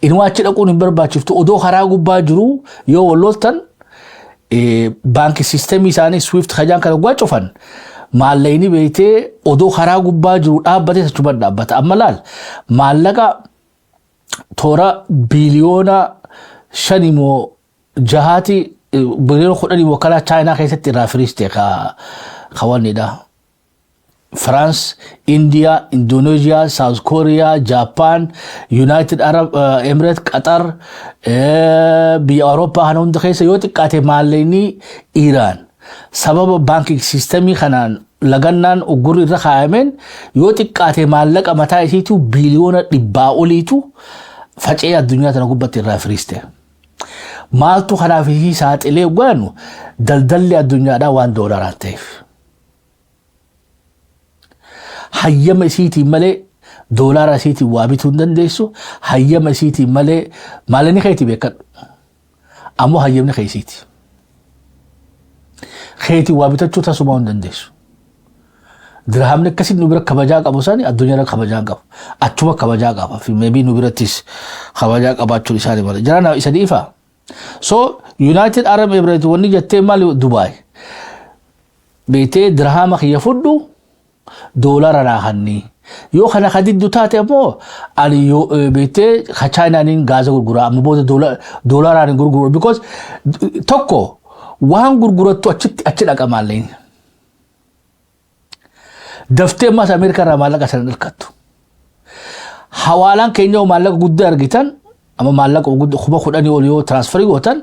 Speaker 1: Inuma achi dhaquun hin barbaachiftu, odoo karaa gubbaa jiru yoo walloottan baankii systemii isaanii SWIFT kajaan kana gubbaa cufan, maallaqni beektee odoo karaa gubbaa jiru dhaabbatee achuma dhaabbata. Amma laal, maallaqa toora biliyoona 5 moo jahaati, biliyoona 10 moo karaa Chaayinaa keessatti irraa firiiste ka wannidha. France, India, Indonesia, South Korea, Japan, United Arab Emirates, Qatar, biyya Awurooppaa kana hunda keessa yoo xiqqaate maallaqni Iraan sababa banking systemii kanaan lagannaan uggurri irra kaayameen yoo xiqqaate maallaqa mataa isiitu biliyoona 100 oliitu faca'ee addunyaa tana gubbatti irraa firiiste. Maaltu kanaaf isii saaxilee goonu? Daldalli addunyaadhaa waan doolaaraan ta'eef. Hayyama isiitiin malee doolaara isiitiin waa bituu hin dandeessu. Hayyama isiitiin malee maallaqni keetii beekadhu. Ammoo hayyamni keesiiti. Keetiin waa bitachuu tasuma hin dandeessu. Dirhamni akkasitti nu bira kabajaa qabu sani addunyaa kabajaa qabu. Achuma kabajaa qaba. Fi maybe nu birattis kabajaa qabaachuun isaanii mala. Jara isa dhiifaa. So United Arab Emirates wanni jettee maali Dubaay? Beektee, dirhama kiyya fudhu, doolara naa kanni. Yoo kana kadiddu taate ammoo ani yoo beektee ka Chaayinaaniin gaaza gurguraa, amma booda doolaaraan hin gurguru, because tokko waan gurgurattu achitti achi dhaqa maallaqni. Daftee ammas Ameerikaa irraa maallaqa sana hirkattu. Hawaalaan keenya maallaqa guddaa argitan, amma maallaqa 10,000 ol yoo transferii gootan,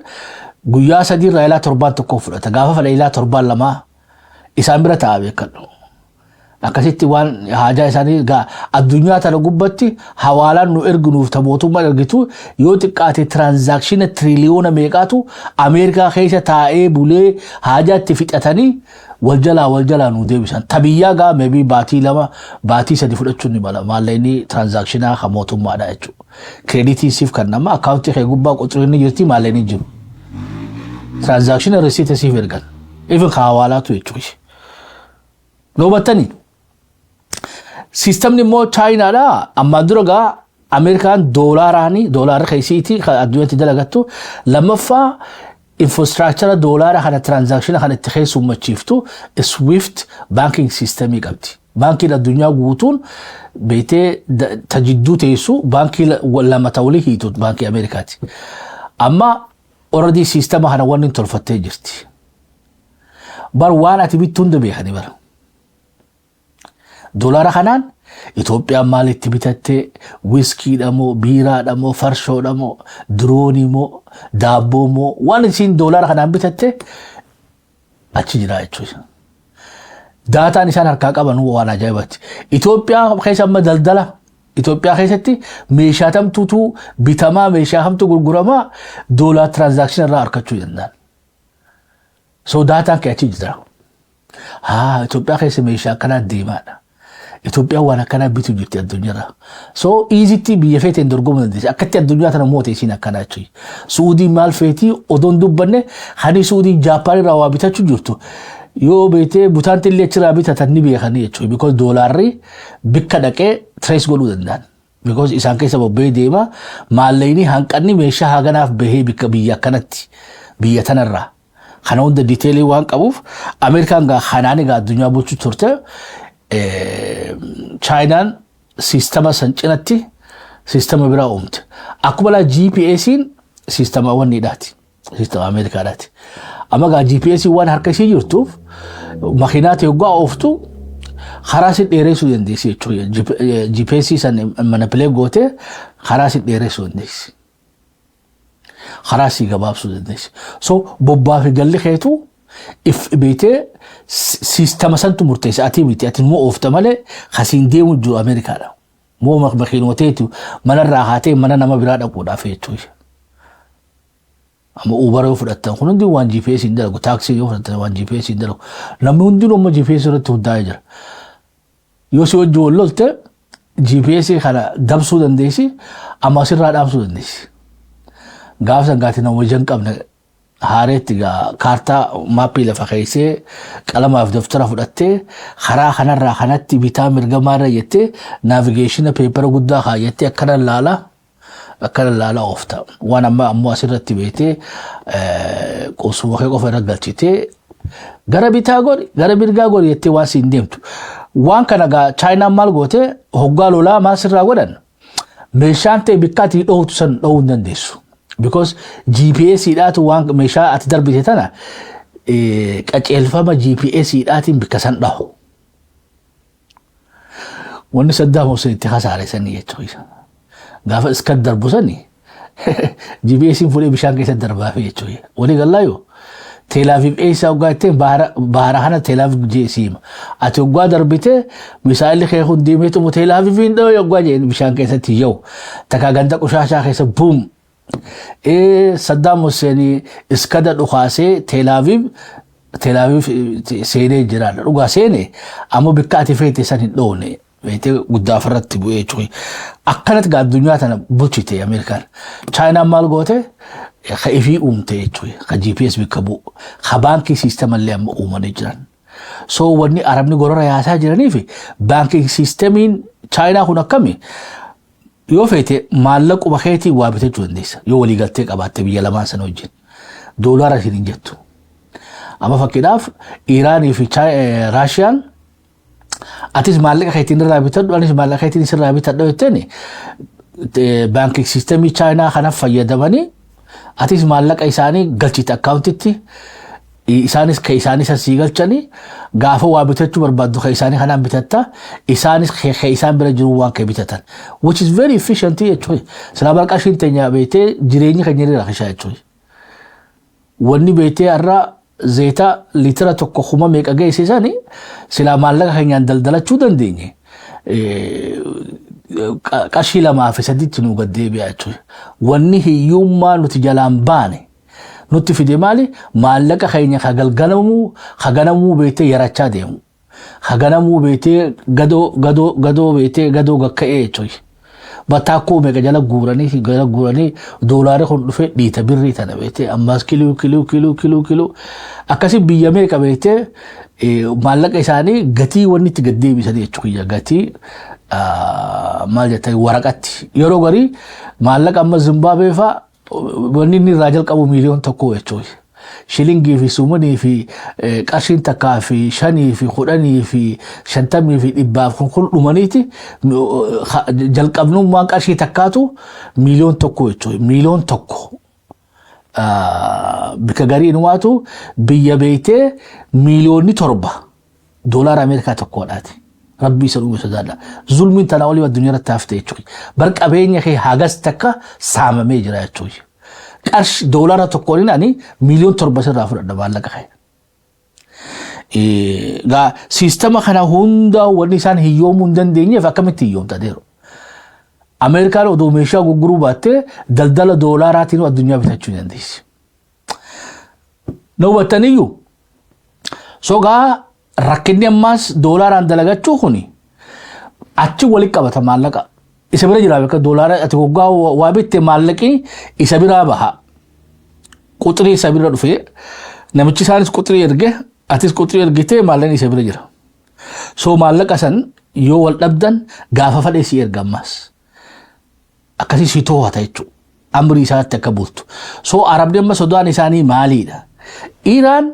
Speaker 1: guyyaa 3 irraa ilaa torbaan tokko fudhata. Gaafa fedha ilaa torbaan lamaa isaan bira ta'a beekadhu. Akkasitti waan haajaa isaanii addunyaa tana gubbatti hawaalaan nu erginuuf ta mootummaan ergitu yoo xiqqaate transactiona tiriliyoona meeqaatu Ameerikaa keessa taa'ee bulee haajaa itti fixatanii wal jalaa wal jalaa nu deebisan. Ta biyyaa gaa maybe baatii 2, baatii 3 fudhachuun ni mala maallaqni transactionaa kan mootummaadha jechuudha. Creditii siif kan nama accountii kee gubbaa quxuriin ni jirti, maallaqni jiru. Transactiona receipta siif ergan. Even ka hawaalaatu jechuudha. Hubattanii? Systemni immoo Chaayinaadha. Ammaan dura gaa Ameerikaan doolaaraani, doolaarri keessiiti kan addunyaatti dalagattu. Lammaffaa, infrastructure doolaara kana, transaction kana itti keessummachiiftu Swift banking systemii qabdi. Baankiin addunyaa guutuun beetee tajidduu teessu baankii lama ta'ulii hiitu baankii Ameerikaati. Amma already systema kana wanni tolfattee jirti. Bar waan ati bittu hunda beekani bara. Doolaara kanaan Itoophiyaan maalitti bitattee, wiskiidha moo, biiraadha moo, farshoodha moo, diroonii moo, daabboo moo, waan isiin doolaara kanaan bitatte achi jira jechuudha. Dataan isaan harkaa qaban waan ajaa'ibaati. Itoophiyaa keessa amma daldala Itoophiyaa keessatti meeshaa tamtuutu bitamaa, meeshaa hamtu gurguramaa, doolaar transaction irraa argachuu danda'an. So dataan kee achi jira. Haa, Itoophiyaa keessa meeshaa akkanaa deemaadha. Itoophiyaan waan akkanaa bitu jirti addunyaarra. So easytti biyya feeteen dorgomuu dandeessi. Akkatti addunyaa tana moote isiin akkanaa jechuudha. Suudii maal feetii odoon dubbanne, hani Suudii Jaappaan irraa waa bitachuu jirtu. Yoo beetee butaanti illee achirraa bitatan ni beekanii jechuudha. Because doolaarri bikka dhaqee trace godhuu danda'an. Because isaan keessa bobba'ee deema, maallaqni hanqanni meeshaa haganaaf bahee bikka biyya akkanatti biyya tanarraa. Kana hunda detailii waan qabuuf Ameerikaan gaa kanaan egaa addunyaa bulchuu turte. Chaayinaan systema san cinatti systema biraa uumte. Akkuma laa GPS'n systema wanniidhaati. Systema Ameerikaadhaati. Amma gaa GPS waan harka ishee jirtuuf makiinaa ta'e hoggaa ooftu karaa si dheeressuu dandeessi jechuudha. GPS san manipulate gootee karaa si dheeressuu dandeessi. Karaa si gabaabsuu dandeessi. So bobbaa fi galli keetu if beetee systema santu murteessa, ati miti, ati immoo oofta malee kasiin deemu jiru Ameerikaadha. Moo makiinooteetu manarraa haatee mana nama biraa dhaquudhaaf jechuudha. Amma Uber yoo fudhattan kun hundi waan GPS hin dalagu, taaksii yoo fudhattan waan GPS hin dalagu. Namni hundinuu amma GPS irratti hundaa'ee jira. Yoo si wajji wal lolte GPS kana dabsuu dandeessi, amma asirraa dhaamsuu dandeessi. Gaafa san gaati nama wajjin qabne haareetti gaa kaartaa mapii lafa keessee qalamaaf daftara fudhattee karaa kanarraa kanatti bitaa mirga maarra jettee navigation papera guddaa kaayyattee akkana laala oofta. Waan amma ammoo asirratti beetee qubsuma kee qofa irra galchitee gara bitaa godhi, gara mirgaa godhi jettee waan siin deemtu. Waan kana gaa Chaayinaan maal goote? Hoggaa lolaa maal sirraa godhan, meeshaan ta'e bikka ati dhoowtu san dhoowuu hin dandeessu. Because GPS dhaatu waan meeshaa ati darbite tana qaceelfama GPS dhaatiin bikka san dhahu. Wanni Saddaam Hussein itti hasaare sanii jechuudha. Gaafa iskan darbu sani GPS fuudhee bishaan keessa darbaafi jechuudha. Walii gallaayyoo Teelaaviif eessaa hoggaa jetteen baara kana Teelaaviif jeesiima. Ati hoggaa darbite misaa'illi kee kun deemeetu Teelaaviif hin dhawee hoggaa jeen bishaan keessatti yoo takkaa ganda qushaashaa keessa buum. Saddaam Hussein iskada dhukaasee Teelaaviif seenee jira. Dhugaa seenee ammoo bikka ati feete san hin dhoone. Beetee guddaa ofirratti bu'ee jechuudha. Akkanatti gaa addunyaa tana bulchite Ameerikaan. Chaayinaan maal goote? Ka ifii uumte jechuudha. Ka GPS bikka bu'u. Ka baankii systema illee amma uumanii jiran. So wanni Arabni gorora yaasaa jiranii fi baankii systemiin Chaayinaa kun akkami? Yoo feete maallaquma keetii waa bitachuu dandeessa. Yoo waliigaltee qabaatte biyya lamaan sana wajjin. Doolaara isin hin jettu. Amma fakkiidhaaf Iraanii fi Raashiyaan atis maallaqa keetiin irraa bitadhu, anis maallaqa keetiin sirraa bitadhu jetteen, baankii systemii Chaayinaa kanaaf fayyadamanii atis maallaqa isaanii galchite accountitti, isaanis ka isaanii sasii galchanii, gaafa waa bitachuu barbaaddu ka isaanii kanaan bitatta, isaanis ka isaan bira jiru waan kee bitatan, which is very efficient jechuudha. Silaa bara qarshiin teenya beetee jireenyi keenya irraa rakishaa jechuudha. Wanni beetee har'a zeeta liitira tokko kuma meeqa geessisani, silaa maallaqa keenyaan daldalachuu dandeenye qarshii lamaa fi sadiitti nu gad deebi'a jechuudha. Wanni hiyyummaa nuti jalaan baane nutti fide maali? Maallaqa keenya ka galgalamuu, ka ganamuu beetee yarachaa deemu. Ka ganamuu beetee gadoo gadoo gadoo beetee gadoo gakka'ee jechuudha. Bataakkoo meeqa jala guuranii jala guuranii, doolaarri kun dhufee dhiita birrii tana beektee, ammas kiluu kiluu kiluu kiluu kiluu akkasii biyya meeqa beektee maallaqa isaanii gatii wanni itti gad deebisanii jechuudha. Gatii maal jettee waraqatti yeroo garii maallaqa amma Zimbaabuwee fa'aa wanni inni irraa jalqabu 1 million jechuudha. Shilingii fi sumunii fi qarshiin takkaa fi shanii fi 10 fi 50 fi dhibbaaf kun dhumaniiti, jalqabnummaan qarshii takkaatu 1 million jechuudha. 1 million bika garii inumaatu biyya beektee 7 miiliyoonni doolaara Ameerikaa tokkodhaati. Rabbii isa dhume sodaadha. Zulmiin tanaa olii addunyaa irratti hafte jechuudha. Bar qabeenya kee hagas takka saamamee jira jechuudha. Qarshi doolaara tokkoon ani 7 miiliyoon sirraa fudhadha maallaqa kee. Gaa siistama kana hunda wanni isaan hiyyoomuu hin dandeenyeef akkamitti hiyyoomta deeru? Ameerikaan odoo meeshaa gurguruu baattee daldala doolaaraatiin addunyaa bitachuu hin dandeessi. Na hubattaniyyuu? Sogaa rakkinni ammaas doolaaraan dalagachuu kuni achi walitti qabata maallaqa. Isa bira jira bakka doolaara ati waggaa waa bitte maallaqi isa biraa baha. Quxirii isa bira dhufee, namichi isaanis quxirii erge, atis quxirii ergitee, maallaqni isa bira jira. So maallaqa san yoo wal dhabdan gaafa fadhee si erga ammas. Akkasii si to'ata jechuudha. Amrii isaatti akka bultu. So Arabni amma sodaan isaanii maaliidha? Iraan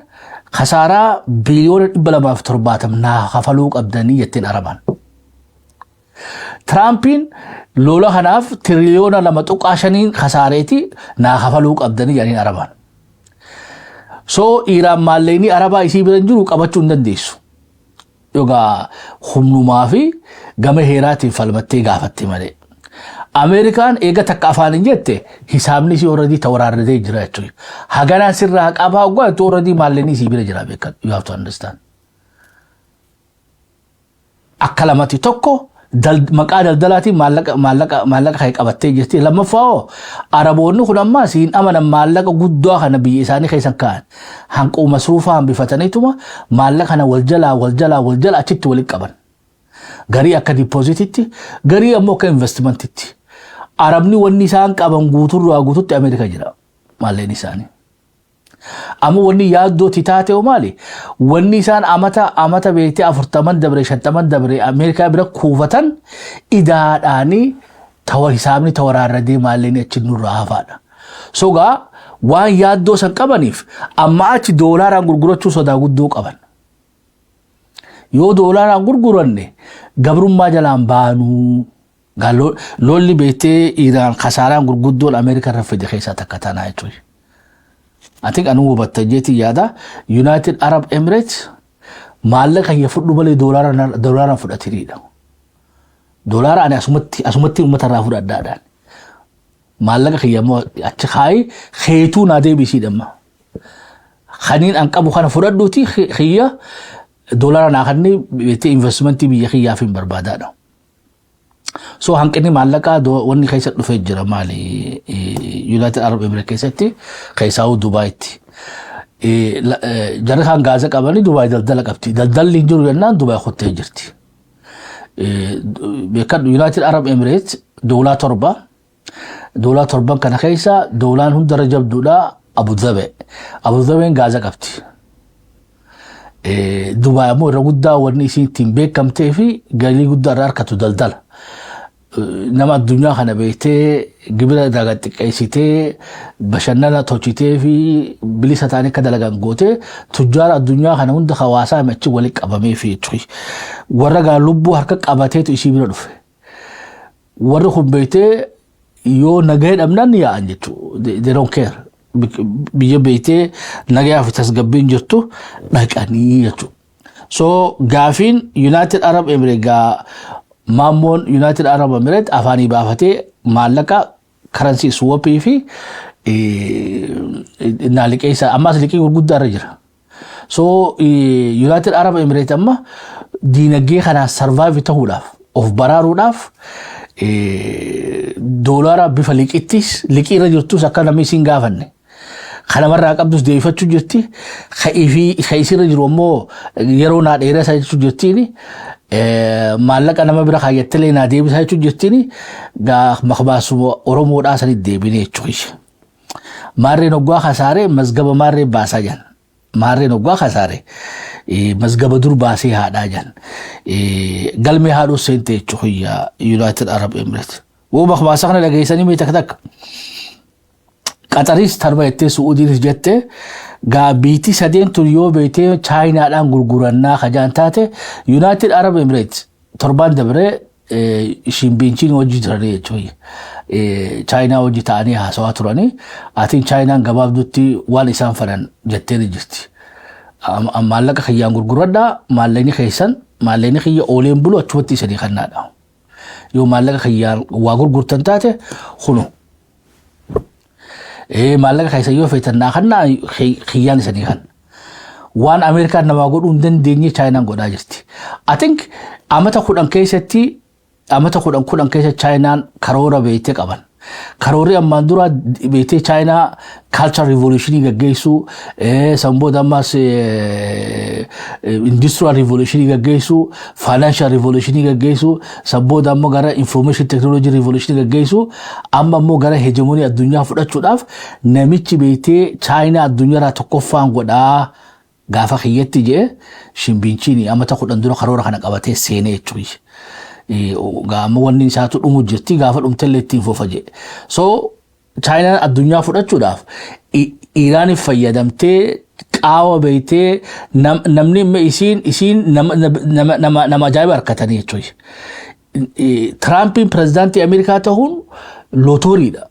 Speaker 1: kasaaraa biliyoona 270 naa kafaluu qabdanii jetteen Arabaan. Tiraampiin lola kanaaf tiriliyoona 2.5n kasaareeti naa kafaluu qabdanii jedhaniin Arabaan. So Iraan maallaqni Arabaa isii bira jiru qabachuu hin dandeessu. Yookaan humnumaa fi gama heeraatiin falmattee gaafatte malee. Ameerikaan eega takka afaan hin jette, hisaabni isii already tawaraarratee jira jechuudha. Haganaan sirraa qabaa oggaa jettu, already maallaqni isii bira jira beekan. You have to understand. Akka lamatti, tokko maqaa daldalaatiin maallaqa kan qabattee jirti. Lammaffaa hoo, Araboonni kun ammaas hin amanan, maallaqa guddaa kana biyya isaanii keessan kaa'an. Hanquu masruufaa hambifataniituma maallaqa kana wal jalaa wal jalaa wal jala achitti walitti qaban. Garii akka deposititti, garii ammoo akka investmentitti. Arabni wanni isaan qaban guuturraa guututti Ameerika jira maallaqni isaanii. Amma wanni yaaddootti taate hoo maali? Wanni isaan amata amata beektee 40 dabre, 50 dabre Ameerikaa bira kuufatan idaadhaanii tawa hisaabni tawaraarradee maallaqni achi nurraa hafaadha. Sogaa waan yaaddoo san qabaniif amma achi doolaaraan gurgurachuu sodaa guddoo qaban. Yoo doolaaraan gurguranne gabrummaa jalaan baanuu. Lolli beektee Iraan kasaaraan gurguddoon Ameerikaa irra fide keessaa takka tanaa jechuudha. Ati anuu hubatta jeetii yaada, United Arab Emirates maallaqa kiyya fudhu malee doolaaraan fudhatinidha. Doolaara ani asumatti uummata irraa fudhadhaadhaan. Maallaqa kiyya immoo achi kaayi, keetuu naa deebisiidha amma. Kaniin an qabu kana fudhadhuuti kiyya doolaara naa kanni beektee investmentii biyya kiyyaaf hin barbaadaadha. So hanqinni maallaqaa wanni keessa dhufee jira maali, United Arab Emirates keessatti, keessaa'uu Dubaayitti. Jarri kaan Gaaza qabanii Dubaay daldala qabdi. Daldalli hin jiru jennaan Dubaay kottee jirti. Beekadhu, United Arab Emirates doolaa torba. Doolaa torban kana keessa doolaan hundarra jabduudha Abu Dhabi. Abu Dhabeen Gaaza qabdi. Dubaay ammoo irra guddaa wanni isiin ittiin beekamtee fi galii guddaa irraa harkatu daldala. Nama addunyaa kana beektee gibira irraa xiqqeessitee, bashannana tolchitee fi bilisa ta'anii akka dalagan gootee, tujjaara addunyaa kana hunda hawaasaa achi walitti qabamee fi jechuudha. Warra gaa lubbuu harka qabateetu isii bira dhufe. Warri kun beektee yoo nagahee dhabnaan ni yaa'an jechuudha. They don't care. Biyya beektee nagayaa fi tasgabbiin jirtu dhaqanii jechuudha. So gaafiin United Arab Emirates gaa maammoon United Arab Emirates afaanii baafatee maallaqa currency swapii fi naa liqeessa, ammas liqii gurguddaa irra jira. So United Arab Emirates amma diinagdee kanaan survive ta'uudhaaf, of baraaruudhaaf, doolaara bifa liqittis liqii irra jirtus akka namni isiin gaafanne. Kanamarraa qabdus deebifachuu jirti. Ka isirra jiru ammoo yeroo naa dheeressa jechuu jirtiin. Maallaqa nama bira kaayyattelee naa deebisaa jechuun jirtiin gaa makbaasuma Oromoodhaa sanitti deebine jechuudha. Maarreen hoggaa kasaaree mazgaba maarree baasaa jiran. Maarreen hoggaa kasaare mazgaba dur baasee haadhaa jiran. Galmee haadhuu seente jechuudha United Arab Emirates. Woo makbaasa kana dhageessanii mee takka takka. Qaxaris tarba jettee, Su'uudiinis jettee, gaa biitii sadeen tun yoo beetee Chaayinaadhaan gurgurannaa kajaan taate, United Arab Emirates torbaan dabree shimbiinchiin hojii turanii jechuudha. Chaayinaa hojii ta'anii haasawaa turanii, atiin Chaayinaan gabaabdutti waan isaan fedhan jettee ni jirti. Maallaqa kiyyaan gurguradhaa, maallaqni keessan, maallaqni kiyya ooleen bulu, achumatti isanii kennaadha. Yoo maallaqa kiyyaan waa gurgurtan taate kunu. Maallaqa keessan yoo feetan naa kennaa, kiyyaan isanii kenna. Waan Ameerikaan namaa godhuu hin dandeenye Chaayinaan godhaa jirti. I think amata 10 keessatti, amata 10 10 keessa Chaayinaan karoora beektee qaban. Karoorri ammaan dura beektee Chaayinaa culture revolutionii gaggeessuu, san booda ammas industrial revolutionii gaggeessuu, financial revolutionii gaggeessuu, san booda ammoo gara information technology revolutionii gaggeessuu, amma ammoo gara hegemony addunyaa fudhachuudhaaf namichi beektee Chaayinaa addunyaarraa tokkoffaan godhaa gaafa kiyyatti jee shimbiinchiin amata 10 dura karoora kana qabatee seenee jechuudha. Gaama wanni isaatu dhumu jirti, gaafa dhumtellee ittiin fufa jee. So Chaayinaan addunyaa fudhachuudhaaf Iraaniif fayyadamtee qaawa beektee namni isiin nama ajaa'iba harkatanii jechuudha. Tiraampiin pirezidaantii Ameerikaa ta'uun lootoriidha.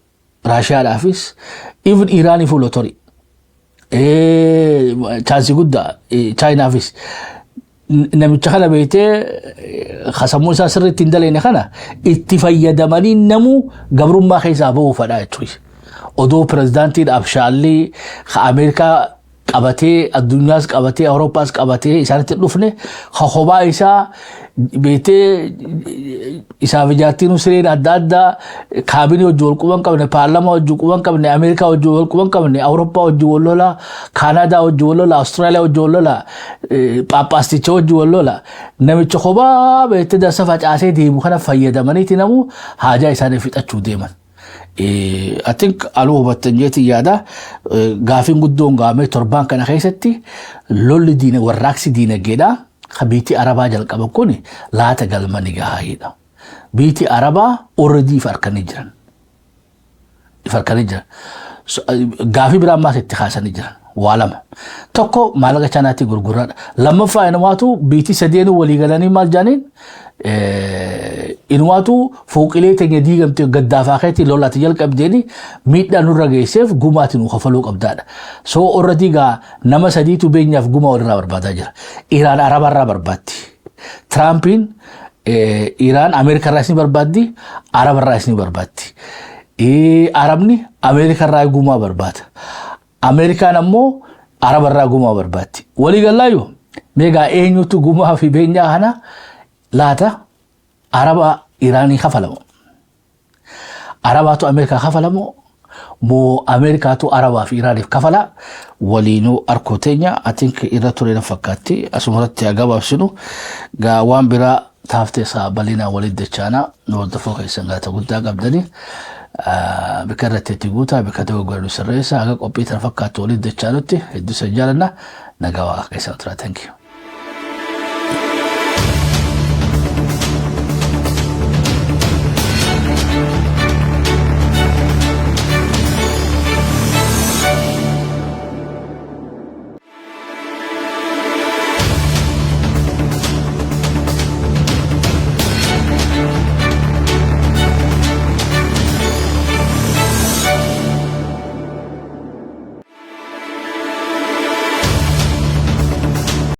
Speaker 1: Raashiyaadhaafis, even Iraaniif lootorii. Chance guddaa Chaayinaafis. Namicha kana beektee sammuu isaa sirriitti hin daleene kana itti fayyadamanii namuu gabrummaa keessaa bahuu fedhaa jechuudha. Odoo pirezidaantiin abshaalli Ameerikaa qabatee, addunyaas qabatee, Awurooppaas qabatee isaanitti dhufne, kophaa isaa beektee isaaf ijaartiin sireen adda addaa, kaabinii wajjin wal quban qabne, paarlaamaa wajjin quban qabne, Ameerikaa wajjin wal quban qabne, Awurooppaa wajjin wal lola, Kaanaadaa wajjin wal lola, Awustiraaliyaa wajjin wal lola, Phaaphaasticha wajjin wal lola, namicha kophaa beektee dansa facaasee deemu kana fayyadamaniiti namu haajaa isaanii fixachuu deeman. I think aluu hubattan jeetiin yaada. Gaafiin guddoon gaamee torbaan kana keessatti lolli diina warraaqsi diinagdeedha. Ka biitii Arabaa jalqaban kun laata galma ni gahaayidha. Biitii Arabaa already if harkanii jiran. If harkanii jiran. Gaafii biraa ammaas itti kaasanii jiran. Waa lama. Tokko maallaqa Chaayinaatti gurguraadha. Lammaffaa inumaatu biitii sadeenuu walii galanii maal jaaniin, inumaatu fooqilee teenya diigamte gaddaafaa keetti lolaatti jalqabdeeni miidhaa nurra geesseef gumaati nu kafaluu qabdaadha. So already gaa nama sadiitu beenyaaf gumaa walirraa barbaadaa jira. Iraan Arabarraa barbaaddi. Tiraampiin Iraan Ameerikarraa isin barbaaddi, Arabarraa isin barbaaddi. Arabni Ameerikarraa gumaa barbaada. Ameerikaan ammoo Arabarraa gumaa barbaaddi. Walii gallaayyuu meegaa eenyutu gumaa fi beenyaa kana laata Araba Iraanii kafalamu? Arabaatu Ameerikaa kafalamu moo Ameerikaatu Arabaa fi Iraaniif kafala? Waliinuu arkoo teenya I think irra ture na fakkaatti. Asumarratti gabaabsinu gaa, waan biraa taaftee isaa bal'inaan walitti dachaana. Nu hordofoo keessan galata guddaa qabdanii. Bika irratti itti guutaa, bika dogoggora nu sirreessa. Haga qophii tana fakkaattu walitti dachaanutti hedduu isin jaalanna, nagaa Waaqa keessan tura. Thank you.